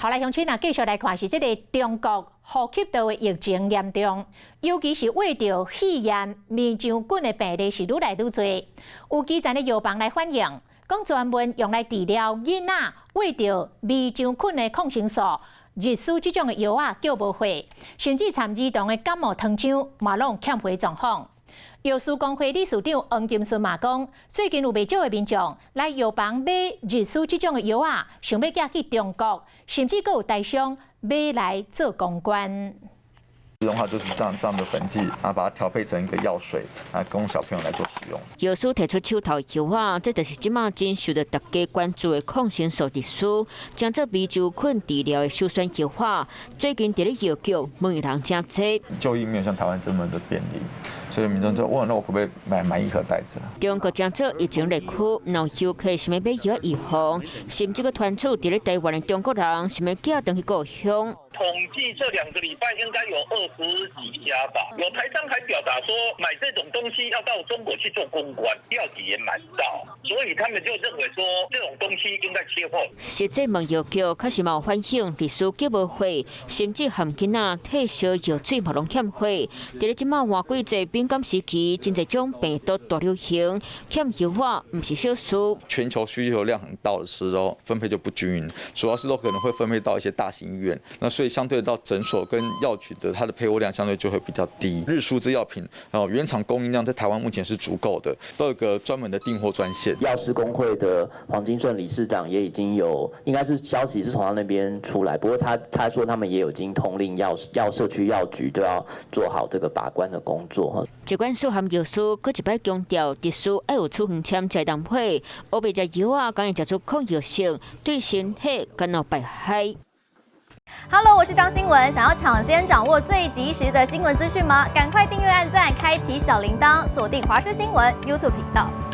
好來，鄉親啊，繼續來看是這个中國呼吸道的疫情嚴重，尤其是患著肺炎彌漿菌的病例是愈來愈濟。有基層的藥房來反映，講專門用來治療囡仔患著彌漿菌的抗生素、日舒這種的藥仔叫無貨，甚至摻兒童的感冒糖漿嘛攏欠貨狀況。藥師公會理事長黃金順嘛講，最近有袂少的民眾來藥房買日舒這種的藥仔，想欲寄去中國，甚至閣有台商買來做公關。的話就是這樣的粉劑，然後把它調配成一個藥水，啊，供小朋友來做使用。藥師提出手頭藥仔，這就是這馬真受著大家關注的抗生素日舒，將做彌漿菌治療的首選藥仔。最近佇咧藥局問人誠濟。就醫沒有像台灣這麼的便利，所以民眾就問：那我可不可以買一盒帶著？中國將做疫情熱區，若遊客想欲買藥預防，甚至閣傳出佇咧台灣的中國人想欲寄轉去故鄉。統計這2個禮拜應該有20幾家吧。有台商還表達說，買這種東西要到中國去做公關，藥局也買不到，所以他們就認為說，這種東西應該缺貨。實際問藥局確實嘛有反映，日舒叫無貨，甚至含囡仔退燒藥水嘛攏欠貨。佇咧這馬換季節敏感時期，真濟種病毒大流行，欠藥仔毋是小事。全球需求量很大的時候，分配就不均勻，主要是都可能會分配到一些大型醫院，那所以相對到診所跟藥局的，它的配貨量相對就會比較低。日舒這藥品，然後原廠供應量在台灣目前是足夠的，都有個專門的訂貨專線。藥師公會的黃金順理事長也已經有，應該是消息是從他那邊出來，不過他說他們也有經通令藥社區藥局都要做好這個把關的工作。疾管署和藥師閣一擺強調，日舒愛有處方簽才當買，烏白食藥仔，敢會食出抗藥性，對身體敢若敗害。 Hello，我是張新聞，想要搶先掌握最及時的新聞資訊嗎？趕快訂閱、按讚、開啟小鈴鐺，鎖定華視新聞 YouTube 頻道。